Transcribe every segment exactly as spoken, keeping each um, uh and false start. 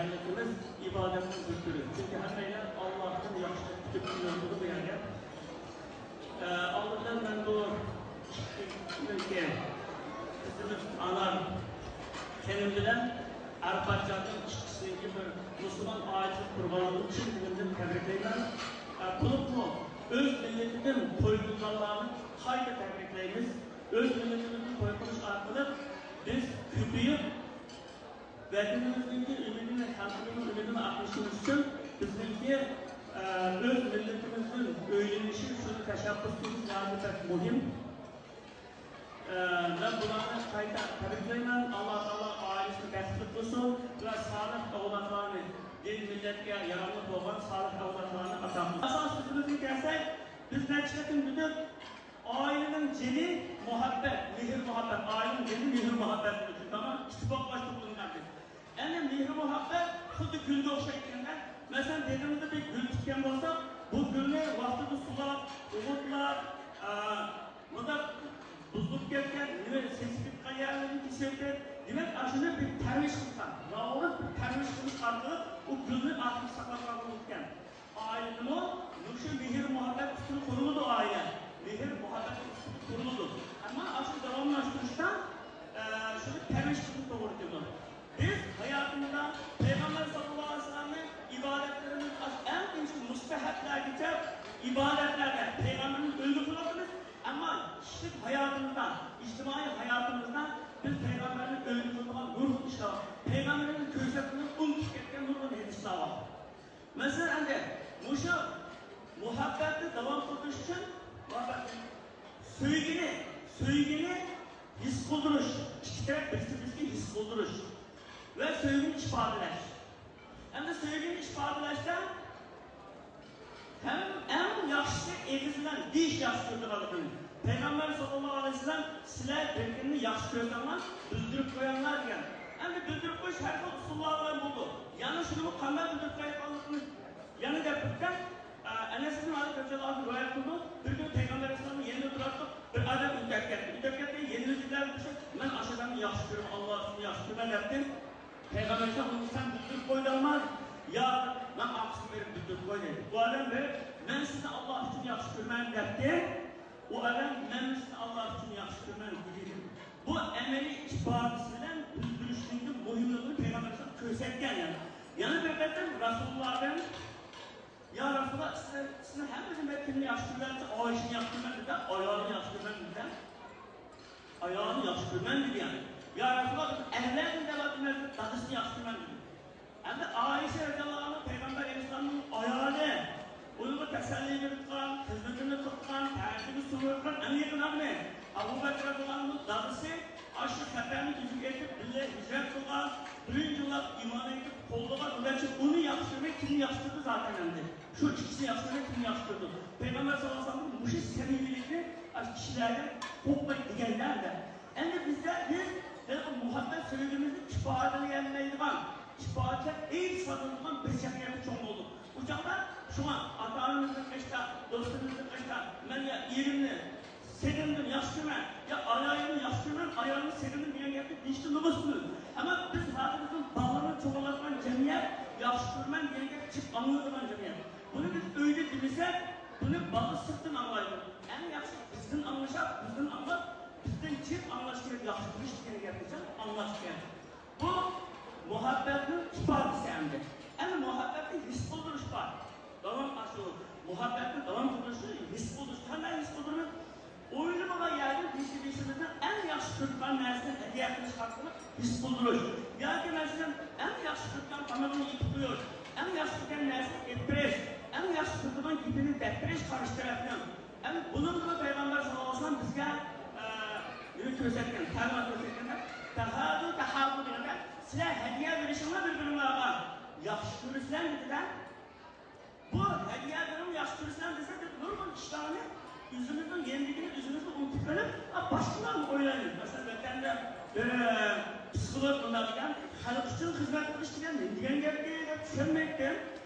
ئىبادەتنىڭ بىر تۈرى. چۈنكى ھەممەيلەن ئاللاھتىن ياخشىلىق كۈتۈپ يۈرىدۇ بۇ يەردە. ئە، ئالدى بىلەن مەن بۇ قىزىمىز ئانار خېنىم بىلەن ئەرپاتجاننىڭ ئىككىسىنىڭكى بىر مۇسۇلمان ئائىلىسى قۇرغانلىقىنى چىن دىلىمدىن تەبرىكلەيمەن. ئە، بولۇپمۇ ئۆز مىللىتىدىن توي قىلغانلارنى قايتا تەبرىكلەيمىز. ئۆز مىللىتىمىزدىن توي قىلىش ئارقىلىق بىز كۆپىيىپ، ۋەتىنىمىزنىڭكى ئۈمىدىنى، خەلقىمىزنىڭ ئۈمىدىنى ئاقلىشىمىز ئۈچۈن بىزنىڭكى، ئە، ئۆز مىللىتىمىزدىن ئۆيلىنىشى، شۇنى تەشەببۇس قىلىش ناھايىتى بەك مۇھىم. ئە، مەن بۇلارنى قايتا تەبرىكلەيمەن. ئاللا تائالا ئائىلىسىنى بەختلىك قىلسۇن ۋە سالىھ ئەۋلادلارنى، دىن مىللەتكە ياراملىق بولغان سالىھ ئەۋلادلارنى ئاتا قىلسۇن. ئاساس سۆزىمىزگە كەلسەك، بىز نەچچە قېتىم دېدۇق، ئائىلىنىڭ جېنى مۇھەببەت، مېھىر-مۇھەببەت. ئائىلىنىڭ جېنى مېھىر-مۇھەببەت. تامام ئىتتىپاقلاشتۇرۇلغان. ئەنە مېھىر-مۇھەببەت خۇددى گۈلگە ئوخشايدىكەن-دە. مەسىلەن، بېغىمىزدا بىر گۈل تىككەن بولساق، بۇ گۈلنى ۋاقتىدا سۇلاپ، ئوغۇتلاپ، ئا، مۇنداق بۇزۇلۇپ كەتكەن، نېمە، سېسىپ كەتكەن يەرلىرىنى كېسىۋېتىپ، دېمەك، ئاشۇنى بىر پەرۋىش قىلغان، راۋۇرۇپ بىر پەرۋىش قىلىش ئارقىلىق ئۇ گۈلنى ئاخىرى ساقلاپ قالغان ئىكەن. ئائىلىدىمۇ مۇشۇ مېھىر-مۇھەببەت ئۈستىدە قۇرۇلىدۇ ئائىلە. مېھىر-مۇھەببەت ئۈستىدە قۇرۇلىدۇ. ئەمما ئاشۇ داۋاملاشتۇرۇشتا، ئە، شۇنى پەرۋىش قىلىش توغرا كېلىدۇ. بىز ھاياتىمىزدا پەيغەمبەر ساللاللاھۇ ئەلەيھى ۋەسەللەمنىڭ ئىبادەتلىرىمىز ئەڭ ئىنچىكە مۇستەھەبلەرگىچە ئىبادەتلەردە پەيغەمبەرنىڭ ئۆيىنى قىلىۋاتىمىز. ئەمما كىشىلىك ھاياتىمىزدا، ئىجتىمائىي ھاياتىمىزدا بىز پەيغەمبەرنىڭ ئۆيىنى قىلىدىغان نۇرغۇن ئىشلار بار. پەيغەمبەرنىڭ كۆرسەتمىلىرىنى ئۇنتۇپ كەتكەن نۇرغۇن ھەدىسلەر بار. مەسىلەن، ئەمدى مۇشۇ مۇھەببەتنى داۋام قىلدۇرۇش ئۈچۈن مۇھەببەتنى، سۆيگۈنى، سۆيگۈنى ھېس قىلدۇرۇش، ئىككى تەرەپ بىرسى-بىرسىگە ھېس قىلدۇرۇش ۋە سۆيگۈنى ئىپادىلەش. ئەمدى سۆيگۈنى ئىپادىلەشتە ھەم ئەڭ ياخشىسى ئېغىز بىلەن دېيىش ياخشى كۆرىدىغانلىقىنى. پەيغەمبەر ساللاللاھۇ ئەلەيھى ۋەسەللەم، «سىلەر بىر-بىرىنى ياخشى كۆرسەڭلار، بىلدۈرۈپ قويۇڭلار» دېگەن. ئەمدى بىلدۈرۈپ قويۇش ھەر خىل ئۇسۇللار بىلەن بولىدۇ. يەنە شۇنىمۇ قانداق بىلدۈرۈپ قويۇۋاتقانلىقىنى يەنە دەپ ئۆتسەم، ئە، ئەنەس ئىبن مالىك رەزىياللاھۇ ئەنھۇ رىۋايەت قىلىدۇ، بىر كۈنى پەيغەمبەر ئەلەيھىسسالامنىڭ يېنىدا تۇراتتۇق، بىر ئادەم ئۆتۈپ كەتتى. ئۆتۈپ كەتتى، يېنىمىزدىكىلەر بولسا، «مەن ئاشۇ ئادەمنى ياخشى كۆرىمەن، ئاللا ئۈچۈن ياخشى كۆرىمەن» دەپتۇ. پەيغەمبەر ئەلەيھىسسالام، «ئۇنى سەن بىلدۈرۈپ قويدۇڭمۇ؟» «ياق، مەن ئارقىسىدىن بېرىپ بىلدۈرۈپ قوي» دېدى. ئۇ ئادەم بېرىپ، «مەن سىزنى ئاللا ئۈچۈن ياخشى كۆرىمەن» دەپتۇ. ئۇ ئادەم، «مەن سىزنى ئاللا ئۈچۈن ياخشى كۆرىمەن» دېدى. بۇ ئەمەلىي ئىپادىسى بىلەن بىلدۈرۈشنىڭ مۇھىملىقىنى پەيغەمبەر ئەلەيھىسسالام كۆرسەتكەن. يەنە، يەنە بىر قېتىم رەسۇلۇللاھتىن، «يا رەسۇلۇللاھ، سىلەر، سىلەرنىڭ ھەممىڭلار كىمنى ياخشى كۆرەلىسە، ئائىشىنى ياخشى كۆرىمەن» دېدى، «ئايالىنى ياخشى كۆرىمەن» دېدى. «ئايالىنى ياخشى كۆرىمەن» دېدى يەنە. «يا رەسۇلۇللاھ، بىز ئەرلەردىن دەۋاتىمىز، دادىسىنى ياخشى كۆرىمەن» دېدى. ئەمدى ئائىشە رەزىياللاھۇ ئەنھا پەيغەمبەر ئەلەيھىسسالامنىڭ ئايالى، ئۇنىڭغا تەسەللى بېرىدىغان، خىزمىتىنى قىلىدىغان، تەرىتىگە سۇ قۇيىدىغان ئەڭ يېقىن ئادىمى. ئەبۇ بەكرى رەزىياللاھۇ ئەنھۇ دادىسى ئاشۇ سەپەرنى ئۆزىگە ئېيتىپ، بىللە ھىجرەت قىلغان، بىرىنچى يىللاپ ئىمان ئېيتىپ، قوللىغان، ئۇنىڭ ئۈچۈن ئۇنى ياخشى كۆرمەي، كىمنى ياخشى كۆردى زاتەن ئەمدى؟ شۇ ئىككىسىنى ياخشى كۆرمەي، كىمنى ياخشى كۆردى؟ پەيغەمبەر ساللاللاھۇ ئەلەيھى ۋەسەللەم مۇشۇ سەمىمىيلىكنى ئاشۇ كىشىلەرگە قوقماي دېگەندە ئەمدى. ئەمدى بىزدە، بىز ھېلىقى مۇھەببەت سۆيگۈمىزنى ئىپادىلىيەلمەيدىغان، ئىپادىلەپ ئېيتىپ ساتىدىغان بىر جەمئىيەتتە چوڭ بولدۇق. ئۇ چاغدا شۇڭا ئاتا-ئانىمىزنىڭ قېشىدا، دوستىمىزنىڭ قېشىدا، مەن يا ئېرىمنى سېغىندىم، ياخشى كۆرىمەن، يا ئايالىمنى ياخشى كۆرىمەن، ئايالىمنى سېغىندىم دېگەن گەپنى دېيىشتىن نومۇس قىلىمىز. ئەمما بىز ھازىر بىزنىڭ بالىلىرىنى چوڭلاتقان جەمئىيەت، ياخشى كۆرىمەن دېگەن گەپنى جىق ئاڭلايدىغان جەمئىيەت. بۇنى بىز ئۆيدە دېمىسەك، بۇنى بالا سىرتتىن ئاڭلايدۇ. ئەڭ ياخشى بىزدىن ئاڭلىشاپ، بىزدىن ئاڭلاپ، بىزدىن جىق ئاڭلاش كېرەك، ياخشى كۆرۈش دېگەن گەپنى جىق ئاڭلاش كېرەك. بۇ مۇھەببەتنىڭ ئىپادىسى ئەمدى. ئەمدى مۇھەببەتنى ھېس قىلدۇرۇش بار. داۋام، ئاشۇ مۇھەببەتنى داۋام قىلدۇرۇشنى ھېس قىلدۇرۇش. قانداق ھېس قىلدۇرىمىز؟ ئويلىمىغان يەردىن بېشى-، بېشىمىزنىڭ ئەڭ ياخشى كۆرىدىغان نەرسىنى ھەدىيە قىلىش ئارقىلىق ھېس قىلدۇرۇش. ياكى مەسىلەن، ئەڭ ياخشى كۆرىدىغان تامىقىنى يېپىپ قويۇش، ئەڭ ياخشى كۆرگەن نەرسىنى ئېلىپ بېرىش، ئەڭ ياخشى كۆرىدىغان گېپىنى دەپ بېرىش قارشى تەرەپنىڭ. ئەمدى بۇنىڭدىمۇ پەيغەمبەر ساللاللاھۇ ئەلەيھى ۋەسەللەم بىزگە، ئە، نېمە كۆرسەتكەن، تەلىمات كۆرسەتكەندە، «تەھادۇ تەھابۇ» دېگەندە، سىلەر ھەدىيە بېرىشىڭلار بىر-بىرىڭلارغا، ياخشى كۆرۈسىلەر دېدى-دە. بۇ ھەدىيە بېرىڭ، ياخشى كۆرىسىلەر دېسە، بىز نۇرغۇن ئىشلارنى ئۆزىمىزنىڭ يېنىدىكىنى ئۆزىمىزنى ئۇنتۇپ قېلىپ، ئا، باشقىلارنى ئويلايمىز. مەسىلەن، ۋەتەندە بىر، ئە، پسىخولوگ مۇنداق دېگەن، «خەلق ئۈچۈن خىزمەت قىلىش دېگەن نېمە دېگەن گەپكەن؟» دەپ چۈشەنمەيتتىم.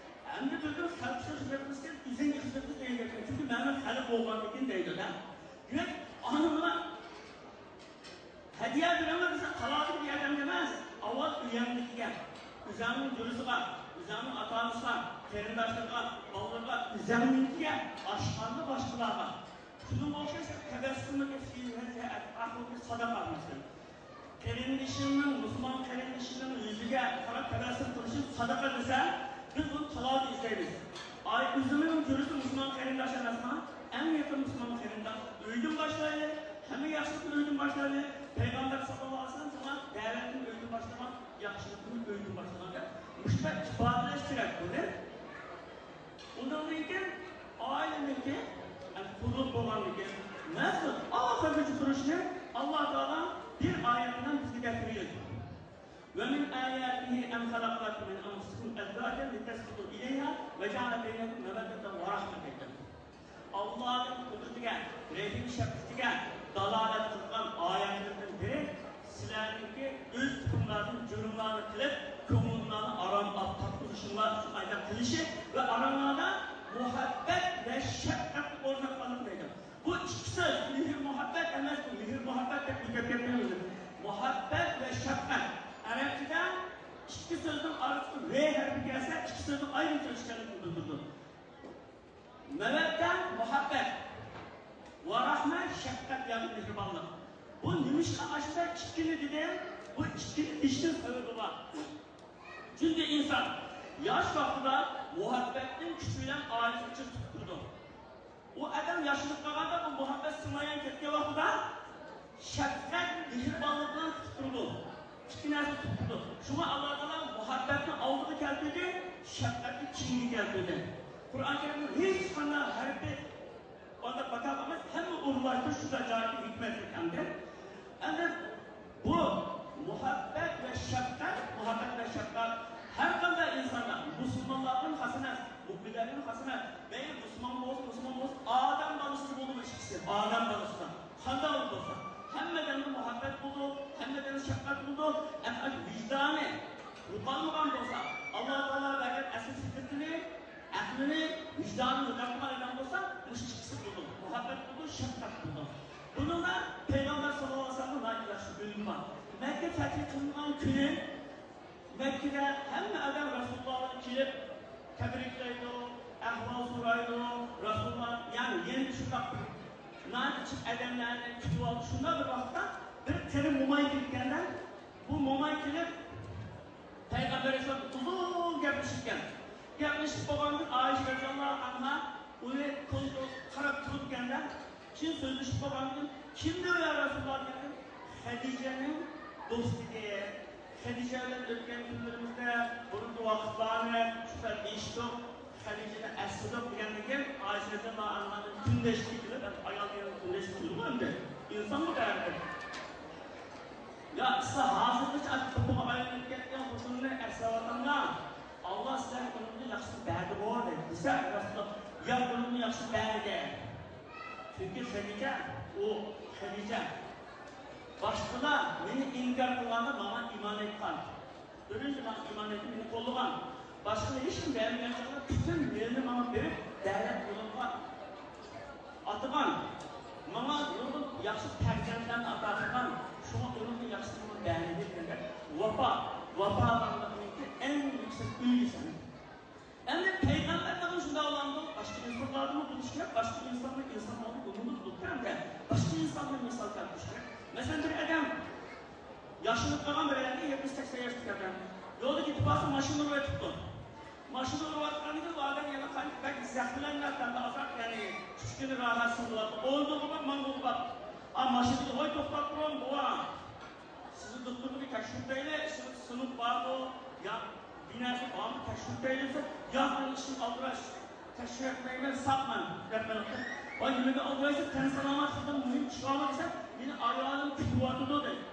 ئەمدى بىلدىم، خەلق ئۈچۈن خىزمەت قىلىش دېگەن ئۆزۈڭگە خىزمەت قىلىش دېگەن گەپكەن. چۈنكى مەن خەلق بولغاندىكىن دەيدۇ-دە. دېمەك، ئانىڭلار ھەدىيە بېرىڭلار دېسە، قالاۋۇلدىكى ئادەمگە ئەمەس، ئاۋۋال ئۆيۈڭدىكىگە. ئۆزەڭنىڭ جۈرىسىغا، ئۆزەڭنىڭ ئاتا-ئانىسىغا، قېرىنداشلىرىغا، بالىلىرىغا، ئۆزەڭنىڭكىگە، ئاشقاندا باشقىلارغا. شۇنىڭغا ئوخشاش تەبەسسۇمىكى فى وجهِ أخيك صدقة، مەسىلەن. قېرىندىشىمنىڭ، مۇسۇلمان قېرىندىشىمنىڭ يۈزىگە قاراپ تەبەسسۇم قىلىشى ساداقا دېسە، بىز بۇنى تالادا ئىزدەيمىز. ئاي، ئۆزىمىزنىڭ جۈرىسى مۇسۇلمان قېرىنداش ئەمەسما؟ ئەڭ يېقىن مۇسۇلمان قېرىنداش. ئۆيدىن باشلايلى، ھەممە ياخشىلىقنى ئۆيدىن باشلايلى. پەيغەمبەر ساللاللاھۇ ئەلەيھى ۋەسەللەم ساڭا دەۋەتنى ئۆيدىن باشلىغان، ياخشىلىقنى ئۆيدىن باشلىغان دەپ مۇشۇنداق ئىپادىلەش كېرەك بۇنى. ئۇنىڭدىن كېيىن ئائىلىنىڭكى، يەنى قۇرۇلۇپ بولغاندىن كېيىن، مەسىلەن، ئاخىرغىچە تۇرۇشنى ئاللا تائالا بىر ئايەت بىلەن بىزگە دەپ بېرىدۇ. ومن آياته أن خلق لكم من أنفسكم أزواجا لتسكنوا إليها وجعل بينكم مودة ورحمة دەيدۇ. ئاللانىڭ قۇدرىتىگە، رەھىم شەپقىتىگە دالالەت قىلغان ئايەتلىرىدىن بىرى، سىلەرنىڭكى ئۆز پۇتۇڭلاردىن جۇرۇڭلارنى قىلىپ، كۆڭلۈڭلارنى ئارام ئاپ تاپقۇزۇشۇڭلار ئۈچۈن ئايدا قىلىشى ۋە ئاراڭلاردا مۇھەببەت ۋە شەپقەتنى ئورناتقانلىقى دەيدۇ. بۇ ئىككى سۆز، مېھىر-مۇھەببەت ئەمەس، بۇ مېھىر-مۇھەببەت دەپ بېكىتىپ كەتمەيمىز. مۇھەببەت ۋە شەپقەت. ئەرەبچىدە ئىككى سۆزنىڭ ئارىسىغا ۋ ھەرپى كەلسە، ئىككى سۆزنىڭ ئايرىم سۆز ئىكەنلىكىنى بىلدۈرىدۇ. مەۋەددە، مۇھەببەت. ۋە رەھمە، شەپقەت ياكى مېھرىبانلىق. بۇ نېمىشقا ئاشۇنداق ئىككىنى دېدى؟ بۇ ئىككىنى دېيىشنىڭ سەۋەبى بار. چۈنكى ئىنسان ياش ۋاقتىدا مۇھەببەتنىڭ كۈچى بىلەن ئائىلىسىنى چىڭ تۇتۇپ تۇرىدۇ. ئۇ ئادەم ياشىنىپ قالغاندا، بۇ مۇھەببەت سىڭمەيدىغان كەتكەن ۋاقتىدا شەپقەت، مېھرىبانلىق بىلەن تۇتۇپ تۇرىدۇ. ئىككى نەرسە تۇتۇپ تۇرىدۇ. شۇڭا ئاللا تائالا مۇھەببەتنى ئالدىغا كەلتۈردى، شەپقەتنى كېيىنگە كەلتۈردى. قۇرئان كەرىمنىڭ ھېچقانداق ھەرپى ئانداق باتاق ئەمەس، ھەممە ئورۇنلاشتۇرۇش شۇنداق جايىدا ھېكمەتلىك ئەمدى. ئەمدى بۇ مۇھەببەت ۋە شەپقەت، مۇھەببەت ۋە شەپقەت ھەر قانداق ئىنساندا، مۇسۇلمانلاردىن خاس ئەمەس، مۇئمىنلەردىن خاس ئەمەس، مەيلى مۇسۇلمان بولسۇن، مۇسۇلمان بولسۇن، ئادەم بالىسىدا بولىدۇ بۇ ئىككىسى، ئادەم بالىسىدا. قانداق بولسا، ھەممىدىن مۇھەببەت بولىدۇ، ھەممىدىن شەپقەت بولىدۇ، ئەمما ۋىجدانى يوقالمىغان بولسا، ئاللا تائالا بەرگەن ئەسلى فىترىتىنى، ئەقلىنى، ۋىجدانىنى يوقاتمىغان ئادەم بولسا، مۇشۇ ئىككىسى بولىدۇ، مۇھەببەت بولىدۇ، شەپقەت بولىدۇ. بۇنىڭدا پەيغەمبەر ساللاللاھۇ ئەلەيھى ۋەسەللەمنىڭ ناھايىتى ياخشى ئۈلگىسى بار. مەككە فەتھى قىلىنغان كۈنى مەككىدە ھەممە ئادەم رەسۇلۇللاھقا كېلىپ تەبرىكلەيدۇ، ئەھۋال سورايدۇ. رەسۇلۇللاھ، يەنى، يەنە شۇنداق بىر ناھايىتى جىق ئادەملەرنى كۈتۈۋالدى. شۇنداق بىر ۋاقىتتا بىر قېرى موماي كېلىپكەندە، بۇ موماي كېلىپ پەيغەمبەر ئەلەيھىسسالام ئۇزۇن گەپلىشىپكەن. گەپلىشىپ بولغاندىن ئائىشە رەزىياللاھۇ ئەنھا ئۇنى قولتۇق قاراپ تۇرىدىكەندە، كېيىن سۆزلىشىپ بولغاندىن كېيىن، كىمدۇ يا رەسۇلۇللاھ دېگەندىن، خەدىجەنىڭ دوستى دېدى. خەدىجە بىلەن ئۆتكەن كۈنلىرىمىزدە بۇرۇنقى ۋاقىتلارنى شۇنداق دېيىشتۇق، خەدىجىنى ئەسلىدۇق دېگەندىن كېيىن، ئائىشە رەزىياللاھۇ ئەنھادىن كۈندەشلىك قىلىپ، ئايال دېگەن كۈندەشلىك قىلىدۇ ئەمدى. ئىنسانغا بەرىبىر. يا سىلەر ھازىرغىچە ئاشۇ توپىغا ئايلىنىپ كەتكەن خوتۇننى ئەسلەۋاتاملا، ئاللا سىلەرگە ئۇنىڭدىن ياخشىسىنى بەردىغۇ دەيدۇ دېسە، رەسۇلۇللاھ، ياق، ئۇنىڭدىن ياخشىسىنى بەرمىگەن. چۈنكى خەدىجە، ئۇ خەدىجە. باشقىلار مېنى ئىنكار قىلغاندا ماڭا ئىمان ئېيتقان. بىرىنچى ماڭا ئىمان ئېيتىپ مېنى قوللىغان. باشقىلار ھېچكىم بەرمىگەن چاغدا پۈتۈن مېلىنى ماڭا بېرىپ دەۋەت يولۇمغا ئاتىغان. ماڭا نۇرغۇن ياخشى پەرزەنتلەرنى ئاتا قىلغان. شۇڭا ئۇنىڭدىن ياخشىسىنى ماڭا بەرمىگەن دېگەندە، ۋاپا، ۋاپادارلىقنىڭكى ئەڭ يۈكسەك ئۈلگىسى. ئەمدى پەيغەمبەردىمۇ شۇنداق بولامدۇ؟ باشقا ئىنسانلاردىمۇ بولۇشى كېرەك، باشقا ئىنساننىڭ ئىنسان بولۇشى كېرەك. باشقا ئىنساندىن مىسال كەلتۈرۈش كېرەك. مەسىلەن، بىر ئادەم ياشىنىپ قالغان بىر ئادەمگە يەتمىش سەكسەن ياشلىق ئادەم يولدا كېتىپ بارسا، ماشىنا ئۇرۇۋېتىپتۇ. ماشىنا ئۇرۇۋاتقاندىن كېيىن ئۇ ئادەم يەنە قايتىپ بەك زەخىملەنمەپتۇ، ئەمدى ئازراق، يەنى چۈشكىنى راھەتسىز بولۇپتۇ. ئويۇنغا بار، ماڭغۇغا بار. ئا، ماشىنىدا، ۋاي، توختاپ تۇرۇڭ، بوۋا. سىزنى دوختۇرغا بىر تەكشۈرتەيلى، ئىچىڭىزدە سىنوپ بارمۇ، يا بىنەسى بارمۇ تەكشۈرتەيلى دېسە، ياق، مېنىڭ ئىچىم ئالدىراش، تەكشۈرتمەيمەن، ساقمەن دەپ مېنىڭ. ۋاي، نېمىگە ئالدىرايسىز، تەن سالامەتلىكتىن مۇھىم ئىش بارمۇ دېسە، مېنى ئايالىم كۈتۈۋاتىدۇ دەيدۇ.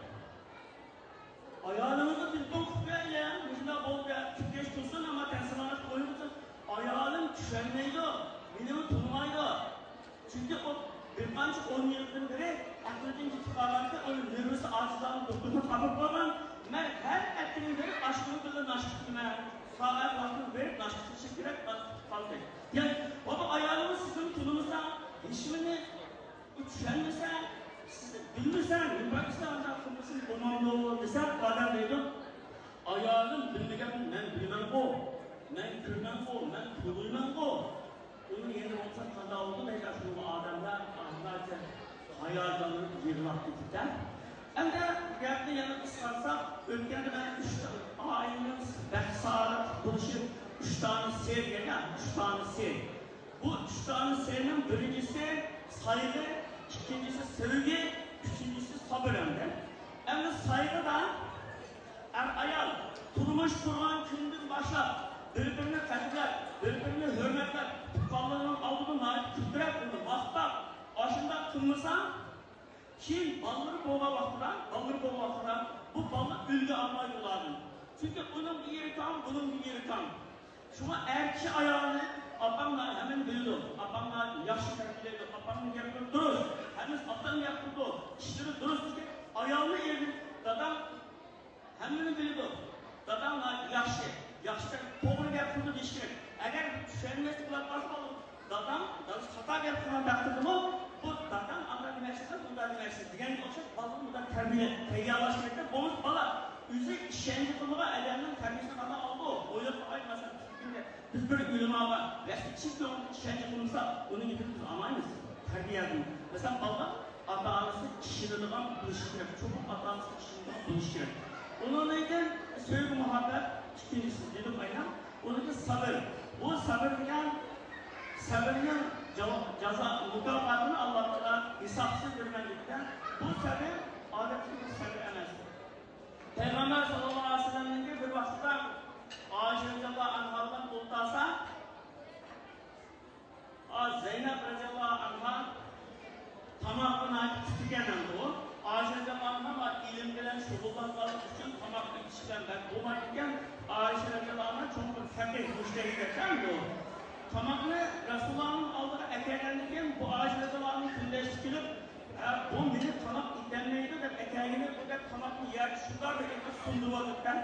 ئايالىڭىزغا تېلېفون قىلىپ بېرەيلى، مۇشۇنداق بولدى، كۈتكەچ تۇرسۇن، ئەمما تەن سالامەتلىك ئويغىتىڭ. ئايالىم چۈشەنمەيدۇ، مېنىمۇ تونۇمايدۇ. چۈنكى ئۇ بىر قانچە ئون يىلدىن بېرى ئەقلىدىن كېتىپ قالغانىكەن، ئۇنىڭ نېرۋىسى ئاجىزلانىپ دوختۇرخانىغا ئاپىرىپ قويغان. مەن ھەر ئەتىگىنى بېرىپ ئاشۇنىڭ بىللە ناشتا قىلىمەن. سائەت ۋاقتىدا بېرىپ ناشتا قىلىشى كېرەك، قالدى. يەنى، بابا، ئايالىڭىز سىزنى تونۇمىسا، ھېچنېمىنى ئۇ چۈشەنمىسە، سىزنى بىلمىسە، نېمە قىلسا ئانداق قىلمىسۇن، بولمامدۇ دېسە، ئادەم دەيدۇ، ئايالىم بىلمىگەن مەن كىرمەنغۇ، مەن تونۇيمەنغۇ. ئۇنىڭ يەنە بولمىسا قانداق بولدى دەيدۇ، شۇ ئادەملەر ئانداقچە ھاياجانلىنىپ يىغلاپ كېتىپتۇ. ئەمدى گەپنى يەنە قىسقارتساق، ئۆتكەندە مەن ئۈچ ئائىلىنىڭ بەخت سائادەتلىك بولۇشى، ئۈچ دانە سىر دېگەن، ئۈچ دانە سىر. بۇ ئۈچ دانە سىرنىڭ بىرىنچىسى سايغۇ، ئىككىنچىسى سۆيگۈ، ئۈچىنچىسى سابىر ئەمدى. ئەمدى سايغۇدا ئەر-ئايال تۇرمۇش قۇرغان كۈندىن باشلاپ بىر-بىرىنى قەدىرلەپ، بىر-بىرىنى ھۆرمەتلەپ، تۇغقانلىرىنىڭ ئالدىدا ناھايىتى كۆپرەك ئۇنى ماختاپ، ئاشۇنداق قىلمىسا، كېيىن بالىلىرى بولغان ۋاقتىدا، بالىلىرى بولغان ۋاقتىدا بۇ بالىلار ئۈلگە ئالمايدۇ ئۇلاردىن. چۈنكى ئۇنىڭ بىر يېرى كام، بۇنىڭ بىر يېرى كام. شۇڭا ئەر كىشى ئايالىنى، ئاپاڭ ھەممىنى بىلىدۇ، ئاپاڭ ياخشى تەربىيەلەيدۇ، ئاپاڭنىڭ گەپلىرى دۇرۇس، ھەممىسى ئاپام گەپ قىلىدۇ، ئىشلىرى دۇرۇس دېسە، ئايالنى ئېرىنى، داداڭ ھەممىنى بىلىدۇ، داداڭ ياخشى، ياخشى تەر-، توغرا گەپ قىلىدۇ دېيىش كېرەك. ئەگەر چۈشەنمەسلىك بولۇپ قالسا، داداڭ، دادىسى خاتا گەپ قىلغان ۋاقتىدىمۇ، بۇ داداڭ ئانداق دېمەكچى، مۇنداق دېمەكچى دېگەنگە ئوخشاش بالىنى مۇنداق تەربىيە، تەربىيەلەش كېرەك. بولمىسا بالا ئۆزى ئىشەنچى قىلمىغان ئادەمنىڭ تەربىيەسىنى قانداق ئالىدۇ؟ ئويلاپ باقايلى، مەسىلەن، بىز بىر ئۆلىماغا ۋەسلى چىن كۆڭلىدىن ئىشەنچ قىلمىسا، ئۇنىڭ گېپىنى بىز ئاڭلايمىز. تەربىيەدىن. مەسىلەن، بالىلار ئاتا-ئانىسىغا ئىشىنىدىغان بولۇشى كېرەك. چوقۇم ئاتا-ئانىسىغا ئىشىنىدىغان بولۇشى كېرەك. ئۇنىڭدىن كېيىن سۆيگۈ مۇھەببەت، ئىككىنچىسى دېدۇق ئاينا. ئۇنىڭدىن كېيىن سەۋر. بۇ سەۋر دېگەن، سەۋرنىڭ جاۋاب، جازا، مۇكاپاتىنى ئاللا تائالا ھېسابسىز بېرىمەن دېگەن. بۇ سەۋر ئادەتتىكى بىر سەۋر ئەمەس. پەيغەمبەر ساللاللاھۇ ئەلەيھى ۋەسەللەمنىڭكى بىر ۋاقىتتا ئائىشە رەزىياللاھۇ ئەنھا بىلەن ئولتۇرسا، ئا، زەينەپ رەزىياللاھۇ ئەنھا تاماققا ناھايىتى پۇختا ئىكەن ئەمدى ئۇ. ئائىشە رەزىياللاھۇ ئەنھا ئىلىم بىلەن شۇغۇللانغانلىقى ئۈچۈن تاماق ئېتىش بىلەن بەك بولمايدىكەن. ئائىشە رەزىياللاھۇ ئەنھا چوڭ بىر فەقىھ، مۇجتەھىد ئىكەن ئەمدى ئۇ. تاماقنى رەسۇلۇللاھنىڭ ئالدىغا ئەكەلگەندىن كېيىن بۇ ئائىشە رەزىياللاھۇ ئەنھا كۈندەشلىك قىلىپ، ھە، بۇ مېنى تاماق ئېتەلمەيدۇ دەپ ئەكەلگىنى، بۇ دەپ تاماقنى يەرگە شۇنداق بىر سۇندۇرۇۋاتىدىكەن.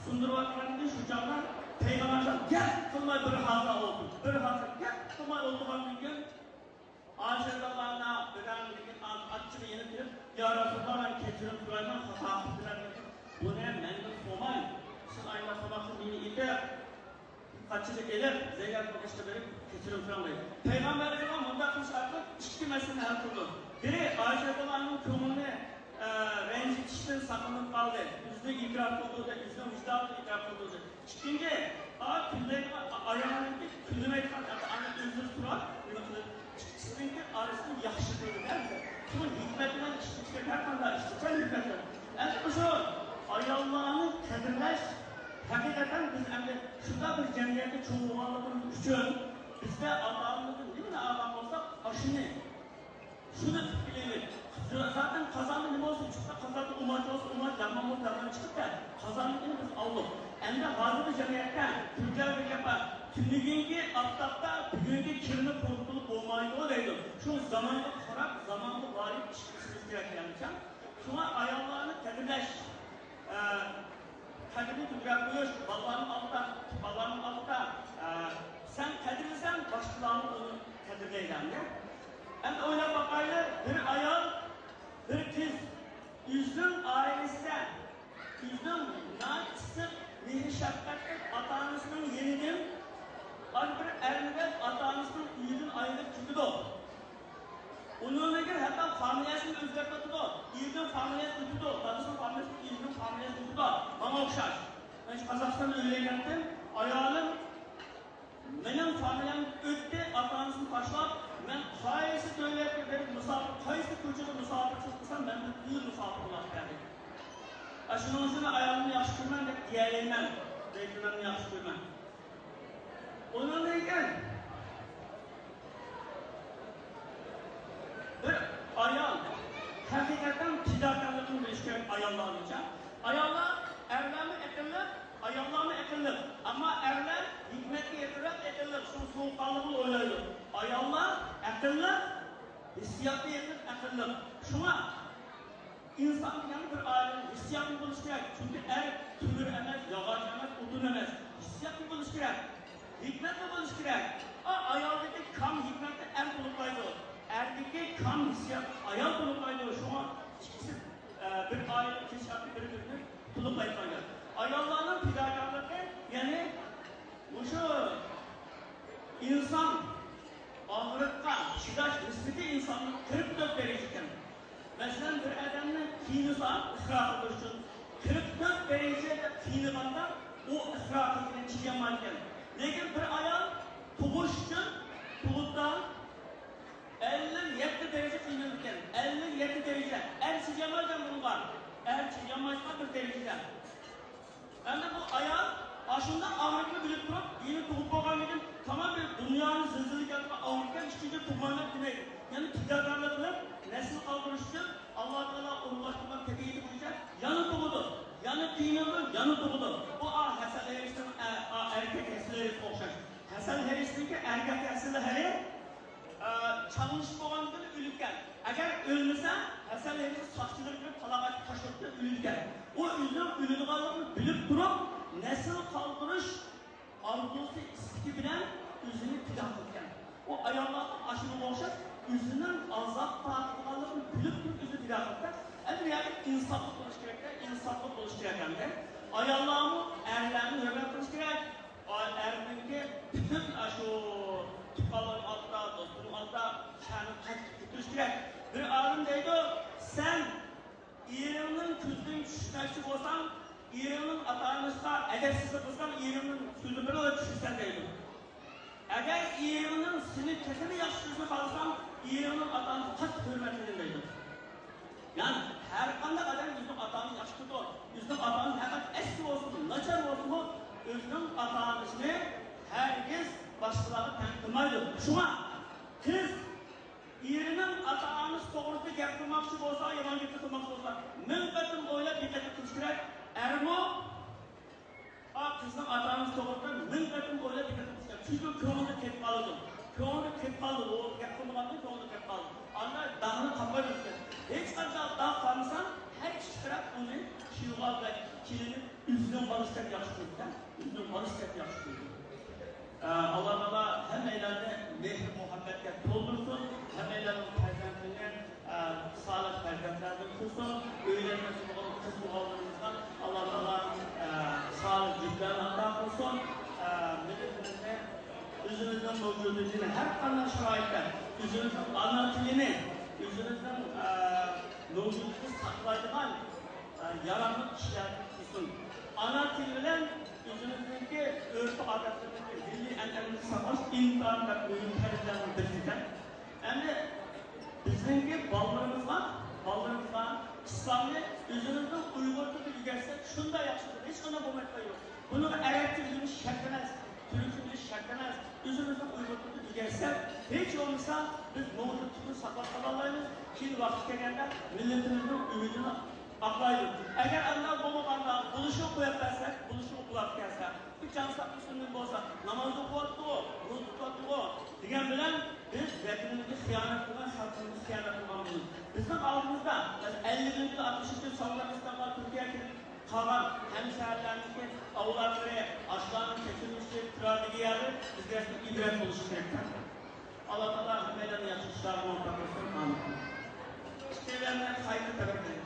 سۇندۇرۇۋاتقاندىن كېيىن شۇ چاغدا پەيغەمبەر گەپ قىلماي بىر ھازا ئولتۇردى. بىر ھازا گەپ قىلماي ئولتۇرغاندىن كېيىن ئائىشە رەزىياللاھۇ ئەنھا بىردەمدىن كېيىن ئاچچىقى يېنىپ كېلىپ، يا رەسۇلاللا، مەن كەچۈرۈم سورايمەن، خاتا قىلىپ بىلەن، بۇنى مەندىن سورىماي، سىز ئاينا تاماقنى مېنى ئېتىپ، قاچىلىق ئېلىپ، زەينەپنىڭ قېشىغا بېرىپ، كەچۈرۈم سوراڭ دەيدۇ. پەيغەمبەرىمىز مۇنداق قىلىش ئارقىلىق ئىككى مەسىلىنى ھەل قىلىدۇ. بىرى، ئائىشە رەزىياللاھۇ ئەنھانىڭ كۆڭلىنى، ئە، رەنجىتىشتىن ساقلىنىپ قالدى. ئۆزىنى ئېتىراپ قىلدۇردى، ئۆزىنىڭ ۋىجدانىنى ئېتىراپ قىلدۇردى. ئىككىنچى، ئا، كۈنلەيدىغان، ئايالىنىڭكى كۈنلىمەيدىغان ئاتا-ئانا ئۆزلىرى تۇرۇپ، نېمە قىلىدۇ؟ ئىككىسىنىڭكى ئارىسىنى ياخشى قىلىدۇ دەيدۇ. شۇڭا ھېكمەت بىلەن ئىش تۇتۇش كېرەك، ھەر قانداق ئىشتا چەن ھېكمەت بىلەن. ئەمدى شۇ ئاياللارنى قەدىرلەش، ھەقىقەتەن بىز ئەمدى شۇنداق بىر جەمئىيەتتە چوڭ بولغانلىقىمىز ئۈچۈن، بىزدە ئاتا-ئانىمىزدىن نېمىنى ئالغان بولساق، ئاشۇنى، شۇنى قىلىپ كېلەيلى. زاتەن قازاندا نېمە بولسا، چىقسا، قازاندا ئۇماچ بولسا ئۇماچ، دەرمان بولسا دەرمان چىقىپتۇ. قازاننىڭكىنى بىز ئالدۇق. ئەمدى ھازىرقى جەمئىيەتتە تۈركلەردە بىر گەپ بار. تۈنۈگۈنكى ئاپتاپتا بۈگۈنكى كىرنى قۇرۇتقىلى بولمايدۇ دەيدۇ. شۇ زامانغا قاراپ، زامانغا لايىق ئىش قىلىشىمىز كېرەك، يەنىچە. شۇڭا ئاياللارنى قەدىرلەش، ئە، قەدرىنى كۆتۈرۈپ قويۇش، بالىلارنىڭ ئالدىدا، بالىلارنىڭ ئالدىدا، ئە، سەن قەدىرلىسەڭ، باشقىلارمۇ ئۇنى قەدىرلەيدۇ ئەمدى. ئەمدى ئويلاپ باقايلى، بىر ئايال، بىر قىز ئۆزىنىڭ ئائىلىسىدە، ئۆزىنىڭ ناھايىتى ئىسسىق، مېھىر-شەپقەتلىك ئاتا-ئانىسىنىڭ يېنىدىن، ئارا بىر ئەرلىك ئاتا-ئانىسىنىڭ ئۆيىدىن ئايرىلىپ كېتىدۇ. ئۇنىڭدىن كېيىن ھەتتا فامىلىيەسىنى ئۆزگەرتىۋېتىدۇ. ئېرىنىڭ فامىلىيەسى ئۆتىدۇ، دادىسىنىڭ فامىلىيەسى، ئېرىنىڭ فامىلىيەسى ئۆتىدۇ. ماڭا ئوخشاش. مەن شۇ قازاقىستاندا ئۆيلەنگەنتىم. ئايالىم مېنىڭ فامىلىيەمدىن ئۆتتى، ئاتا-ئانىسىنى تاشلاپ، مەن قايسى دۆلەتكە بېرىپ مۇساپىر، قايسى كوچىدا مۇساپىرچىلىق قىلسام، مەن بىر ئۆي مۇساپىر بولۇپ بەردى. ئاشۇنىڭ ئۈچۈن ئايالىمنى ياخشى كۆرىمەن دەپ دېيەلەيمەن، دەيدۇ، مەن ياخشى كۆرىمەن. ئۇنىڭدىن كېيىن بىر ئايال ھەقىقەتەن پىداكارلىقنى بىلىشى كېرەك ئاياللارنىڭچە. ئاياللار، ئەرلەرمۇ ئەقىللىق، ئاياللارمۇ ئەقىللىق. ئەمما ئەرلەر ھېكمەتكە يېقىنراق ئەقىللىق، شۇ سوغۇققانلىقنى ئويلايدۇ. ئاياللار ئەقىللىق، ھېسسىياتقا يېقىن ئەقىللىق. شۇڭا ئىنسان دېگەن بىر ئائىلىنىڭ ھېسسىياتى بولۇشى كېرەك. چۈنكى ئەر تۆمۈر ئەمەس، ياغاچ ئەمەس، ئوتۇن ئەمەس. ھېسسىياتى بولۇشى كېرەك. ھېكمەتمۇ بولۇشى كېرەك. ئا، ئايالدىكى كام ھېكمەتنى ئەر تولۇقلايدۇ. ئەردىكى كام ھېسسىيات ئايال تولۇقلايدۇ. شۇڭا ئىككىسى، ئە، بىر ئائىلە كېسىپ بىر-بىرىنى تولۇقلايدىغان گەپ. ئاياللارنىڭ پىداكارلىقى، يەنى ئىنسان ئاغرىققا چىداش نىسبىتى ئىنساننىڭ قىرىق تۆت دەرىجە ئىكەن. مەسىلەن، بىر ئادەمنى قىينىسا، ئىقرار قىلىش ئۈچۈن، قىرىق تۆت دەرىجىدە قىينىغاندا، ئۇ ئىقرار قىلغىنى چىدىيالمايدىكەن. لېكىن بىر ئايال تۇغۇش ئۈچۈن تۇغۇپتا، ئەللىك يەتتە دەرىجە قىينىلىدىكەن. ئەللىك يەتتە دەرىجە. ئەر چىدىيالمايدىكەن بۇنىڭغا. ئەر چىدىيالمايدىغان بىر دەرىجىدە. ئەمدى بۇ ئايال ئاشۇنداق ئاغرىقنى بىلىپ تۇرۇپ، يېنى تۇغۇپ بولغاندىن كېيىن، تامام بىر دۇنيانى زىلزىلە كەلتۈرگەن ئاغرىق ئىككىنچى تۇغمايمەن دېمەيدۇ. يەنى پىداكارلىق قىلىپ، نەسىل قالدۇرۇش ئۈچۈن ئاللا تائالا ئورۇنلاشتۇرغان تەبىئىتى بويىچە يەنە تۇغىدۇ، يەنە قىينىلىدۇ، يەنە تۇغىدۇ. بۇ ئا، ھەسەل ھېرىسنىڭ، ئا، ئا، ئەركەك ھەسەل ھېرىسىگە ئوخشاش. ھەسەل ھېرىسنىڭكى ئەركەك ھەسەل ھېرى، ئا، چاغلىشىپ بولغاندىن كېيىن ئۆلىدىكەن. ئەگەر ئۆلمىسە، ھەسەل ھېرىسى ساقچىلىرى بىلەن پالاقەتكە تاش ئۇرۇپ ئۆلىدىكەن. ئۇ ئۆزىنىڭ ئۆلىدىغانلىقىنى بىلىپ تۇرۇپ، نەسىل قالدۇرۇش ئارزۇسى، ئىستىكى بىلەن ئۆزىنى پىدا قىلىدىكەن. ئۇ ئاياللارمۇ ئاشۇنىڭغا ئوخشاش ئۆزىنىڭ ئازاب تارتىدىغانلىقىنى بىلىپ تۇرۇپ ئۆزىنى پىدا قىلىدىكەن. ئەمدى بۇ يەردە ئىنسافلىق بولۇش كېرەك، ئىنسافلىق بولۇش كېرەك ئەمدى. ئاياللارمۇ ئەرلەرنى ھۆرمەت قىلىش كېرەك. ئەرنىڭكى پۈتۈن ئاشۇ تۇغقانلارنىڭ ئالدىدا، دوستلىرىنىڭ ئالدىدا شەنى قەتئىي كۆتۈرۈش كېرەك. بىر ئالىم دەيدۇ، سەن ئېرىڭنىڭ كۆزىدىن چۈشمەكچى بولساڭ، ئېرىڭنىڭ ئاتا-ئانىسىغا ئەدەپسىزلىك قىلساڭ، ئېرىڭنىڭ سۆزىدىن بىر ئايال چۈشىسەن دەيدۇ. ئەگەر ئېرىڭنىڭ سېنى تېخىمۇ ياخشى كۆرۈشىنى خالىساڭ، ئېرىڭنىڭ ئاتا-ئانىسىغا قاتتىق ھۆرمەتلىنىڭ دەيدۇ. يەنى ھەر قانداق ئادەم ئۆزىنىڭ ئاتا-ئانىسىنى ياخشى كۆرىدۇ. ئۆزىنىڭ ئاتا-ئانىسى ھەققىدە ئەسكى بولسىمۇ، ناچار بولسىمۇ، ئۆزىنىڭ ئاتا-ئانىسىنى ھەرگىز باشقىلارغا تەڭ قىلمايدۇ. شۇڭا قىز ئېرىنىڭ ئاتا-ئانىسى توغرىسىدا گەپ قىلماقچى بولسا، يامان گەپ قىلماقچى بولسا، مىڭ قېتىم ئويلاپ بىر قېتىم قىلىش كېرەك. ئەرمۇ ئا، قىزنىڭ ئاتا-ئانىسى توغرىسىدا مىڭ قېتىم ئويلاپ بىر قېتىم قىلىش كېرەك. چۈنكى كۆڭلىدە قېلىپ قالىدۇ. كۆڭلىدە قېلىپ قالىدۇ. ئۇ گەپ قىلمىغاندىن كېيىن كۆڭلىدە قېلىپ قالىدۇ. ئاندىن داغنى قاپلايدۇ. ھېچقانداق داغ قالمىسا، ھەر ئىككى تەرەپ ئۇنى كىيىۋالدى، كېلىنى ئۆزىنىڭ بالىسىدەك ياخشى كۆرىدۇ. ئۆزىنىڭ بالىسىدەك ياخشى كۆرىدۇ. ئە، ئاللا تائالا ھەممەيلەننى مېھىر مۇھەببەتكە تولدۇرسۇن، ھەممەيلەننىڭ پەرزەنتىنى، ئە، سالىھ پەرزەنتلەردىن قىلسۇن، ئۆيلەنمەكچى بولغان قىز تۇغقانلىرىمىزغا ئاللا تائالا، ئە، سالىھ جۈپلەرنى ئاتا قىلسۇن. ئە، مىللىتىمىزنى، ئۆزىمىزنىڭ مەۋجۇدىيىتىنى ھەر قانداق شارائىتتا ئۆزىمىزنىڭ ئانا تىلىنى، ئۆزىمىزنىڭ، ئە، مەۋجۇدىيىتىنى ساقلايدىغان، ئە، ياراملىق كىشىلەردىن قىلسۇن. ئانا تىل بىلەن ئۆزىمىزنىڭكى ئۆرپ-ئادەتلىرىمىزنى، مىللىي ئەنئەنىمىزنى ساقلاش ئىنتايىن بەك مۇھىم پەرزلەرنىڭ بىرى ئىكەن. ئەمدى بىزنىڭكى بالىلىرىمىزغا، بالىلىرىمىزغا ئىسلامنى ئۆزىمىزنىڭ ئۇيغۇر تىلىدا ئۆگەتسەك شۇنداق ياخشى بولىدۇ. ھېچقانداق بولمايدىغان يوق. بۇنىڭغا ئەرەبچە ئۆگىنىش شەرت ئەمەس، تۈركچە ئۆگىنىش شەرت ئەمەس. ئۆزىمىزنىڭ ئۇيغۇر تىلىدا ئۆگەتسەك، ھېچ بولمىسا بىز مەۋجۇدلۇقنى ساقلاپ قالالايمىز. كېيىن ۋاقتى كەلگەندە مىللىتىمىزنىڭ ئۈمىدىنى ئاقلايدۇ. ئەگەر ئانداق بولمىغاندا، بولۇشىغا قويۇپ بەرسەك، بولۇشىغا بولاپ كەلسە، بۇ جان ساقلىسۇن بولسا، ناماز ئوقۇۋاتىدىغۇ، روزا تۇتۇۋاتىدىغۇ دېگەن بىلەن بىز ۋەتىنىمىزگە خىيانەت قىلغان، خەلقىمىزگە خىيانەت قىلغان بولىمىز. بىزنىڭ ئالدىمىزدا، مەسىلەن، ئەللىك يىل ئاتمىش يىل ساۋۇدىستانغا، تۈركىيەگە كېلىپ قالغان ھەمشەھەرلەرنىڭكى ئەۋلادلىرى، ئاشۇلارنىڭ كەچۈرمىشى، تۇرار دېگەن يەرلىرى بىزگە ئىبرەت بولۇشى كېرەك. ئاللا تائالا ھەممەيلەننى ياخشى ئىشلارغا مۇۋەپپەق قىلسۇن. ئامىن. ئىككىيلەننى قايتا تەبرىكلەيمەن.